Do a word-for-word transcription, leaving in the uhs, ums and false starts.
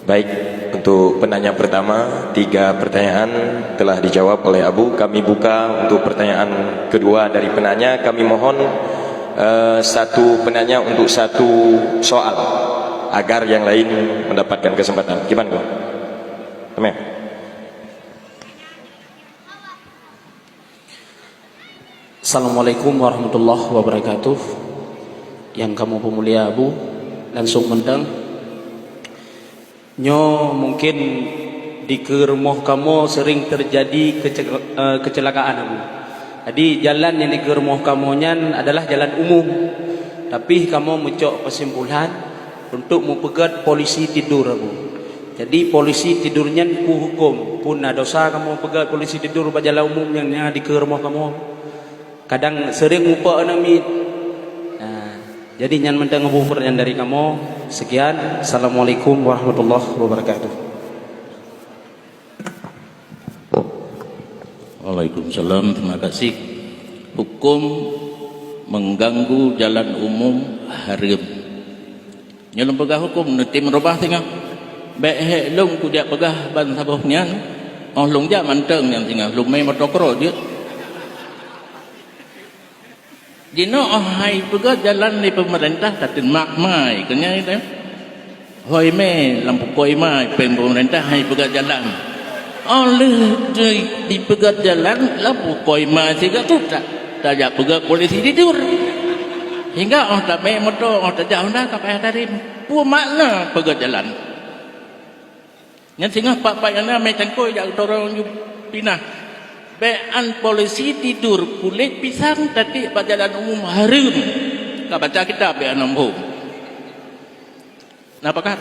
Baik, untuk penanya pertama, tiga pertanyaan telah dijawab oleh Abu. Kami buka untuk pertanyaan kedua dari penanya. Kami mohon, eh, satu penanya untuk satu soal, agar yang lain mendapatkan kesempatan. Gimana, Bang? Amin. Assalamualaikum warahmatullahi wabarakatuh. Nyang kamoe peumulia Abu, langsung mantong. Nyoe mungkin dikeue rumoh kamoe sering terjadi kece-, eh, kecelakaan, Abu. Jadi, jalan nyang dikeue rumoh kamoe nyan adalah jalan umum. Tapi kamoe meucok kesimpulan untuk meupeugét polisi tidur, Abu. Jadi, polisi tidur nyan peue huköm? Peue na dosa kamoe peugét polisi tidur bak jalan umum nyang na dikeue rumoh kamoe? Kadang sering mupok aneuk miet. Nah, jadi nyan mantong Abu, peurtanyaan dari kamoe. Sekian. Assalamualaikum warahmatullahi wabarakatuh. Waalaikumsalam, terima kasih. Huköm mengganggu jalan umum hareuem. Nyoe lôn peugah huköm, neutem reubah singoh. Bék hék lôn kujak peugah ban saboh nyan, óh lôn jak mantong nyan singoh, lôn mé motokro jeuet. Jinoe óh hai peugét jalan lé peumeurintah, tateun mak mai, keu nyan teuh. Hôi mé lam pukoi ma péng peumeurintah hai peugét jalan. Óh lheueh di, dipeugét jalan lam pukoi ma sigoe teuh ta-, tajak peugét polisi tidur. Hingga óh tamé moto, óh tajak Honda ka payah tarém. Peue makna peugét jalan? Nyan singoh pat-pat nyang na mé cangkôi jak toroe pinah. Bék an polisi tidur, kulét pisang tatiek bak jalan umum hareuem. Ka baca kitab bék an hom. Na pakat?